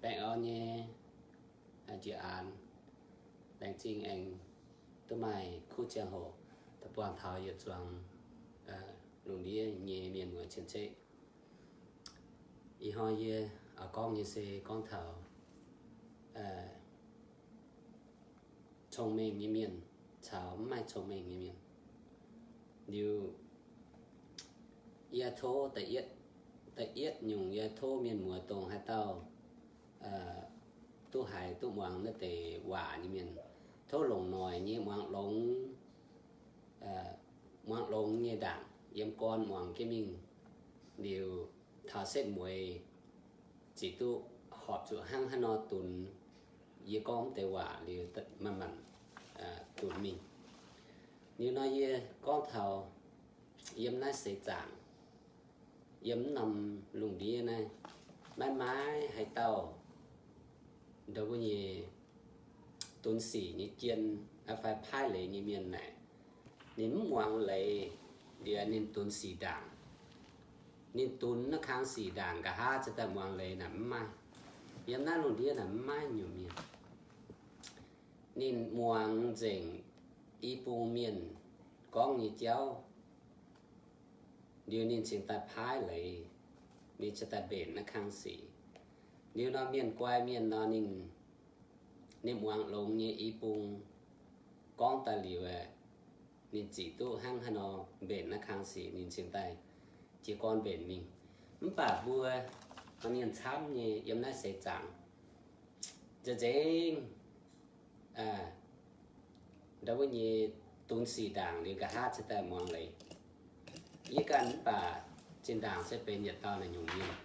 Baengh orn nyei njiec aanx, laengz zingh aengx duqv maaih kuv ziangh hoc daaih buangh taux yietc zuangx lungh ndiev nyei mienh muoz cien-ceqv. Ih hnoi yie gorngv nyei se gorngv taux cong-mengh nyei mienh caux mv maaih cong-mengh nyei mienh. Liuz, yie tov da'yietv nyungc, yie tov mienh muoz dongh haaix dauh duqv haiz duqv muangx naaiv deix waac nyei mienh, tov longc noic nyei muangx longx, muangx longx nyei ndaangc yiem gorn muangx jienv mingh. Liuz, taux setv mueiz ziouc duqv horpc zuqc hnangv haaix nor dunx yie gorngv deix waac liuz, manc-manc dunx mingh. Liuz nor yie gorngv taux yiem naaiv seix zaangc, yiem mv norm lungh ndiev naaiv, maiv maaih haaix dauh ndau wuov nyei dunx sic nyei jien fai paaiv leiz nyei mienh naaic, ninh mv muangx leiz, liuz ninh dunx sic ndaangc. Ninh dunx naaiv kang sic ndaangc, nqa'haav ziouc daaih muangx leiz naaic mv maaih. Yiem naaiv lungh ndiev naaic mv maaih nyungc mienh. Ninh muangx nzengc i bung mienh gorngv nyei jauv, liuz ninh cingx daaih paaiv leiz, ninh cingx daaih mbenc naaiv kang sic. Liuz nor mienh guai mienh nor ninh, ninh muangx longx nyei i bung gorngv daaih liuz aeqv, ninh zic duqv hnangv haaix nor mbenc naaiv kang sic, ninh cingx daaih jiez gorn mbenc mingh. Mv baac mbuo mienh camv nyei yiem naaiv seix zaangc, nzengc-nzengc ndau wuov nyei dunx sic ndaangc liuz nqa'haav cingx daaih muangx leiz. Yie ganh mv baac zinh ndaangc se benx yietc dauh naaic nyungc mienh.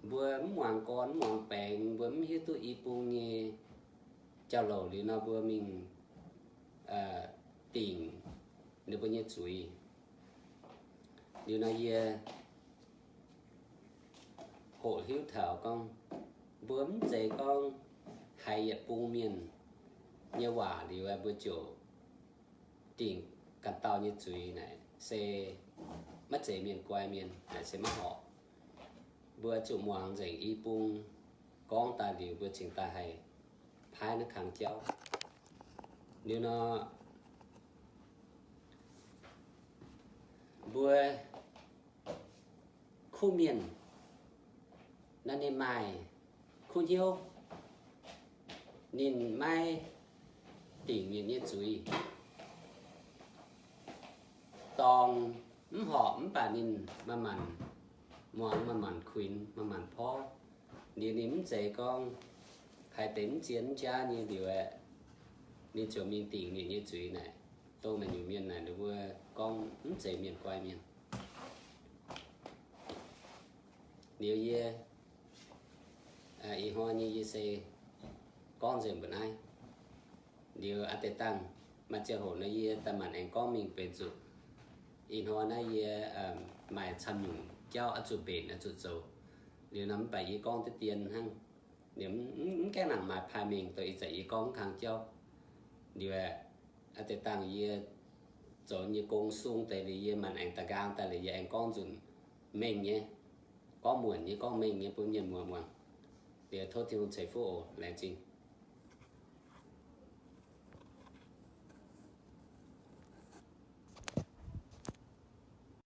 Mbuo mv muangx gorn mv muangx baengx, mbuo mv hiuv duqv i bung nyei jauv-louc liuz nor mbuo mingh dingc ninh mbuo nyei zuiz. Liuz nor yie hoqc hiuv taux gorngv, mbuo mv zeiz gorngv haiz yietc bung mienh nyei waac liuz mbuo ziouc dingc ganh dauh nyei zuiz naaic se maiv zeiz mienh guai mienh, naaic se maiv horpc. Mbuo zuqc muangx nzengc i bung gorngv daaih liuz mbuo cingx daaih haih paaiv naaiv kang jauv. Liuz nor mbuo kuv mienh naaiv ninh maaih kuv hnyouv, ninh maiv dingc mienh nyei zuiz. Dorngc mv horpc mv baac ninh manc-manc muangx, manc-manc kuinx, manc-manc porv. Liuz ninh mv zeiz gorngv haiz deix mv zien mv jaav nyei liuz aeqv, ninh ziouc mingh dingc mienh nyei zuiz naaic. Dongh naaic nyungc mienh naaic ninh mbuo gorngv mv zeiz mienh guai mienh. Liuz yie ih hnoi nyei yie se gorngv nzengc mbuo naaiv. Liuz a'deix dangh maaih ziangh hoc nor yie daaih manc aengx gorngv mingh benx zuqc ih hnoi naaiv yie maaih camv nyungc jauv oix zuqc mbenc oix zuqc zoux. Liuz nor mv baac yie gorngv deix dien hnangv. Liuz mv gaengh nangc maaih paaiv mengh dongh ih zanc yie gorngv kang jauv. Liuz a'deix dangh yie zoux nyei gong sung deix liuz yie manc aengx da'nqaang daaih liuz yie aengx gorngv nzunc mengh nyei, gorngv muonc nyei, gorngv mengh nyei bun mienh muangx muangx. Liuz tov Tin-Hungh ceix fuqv oc. Laengz zingh.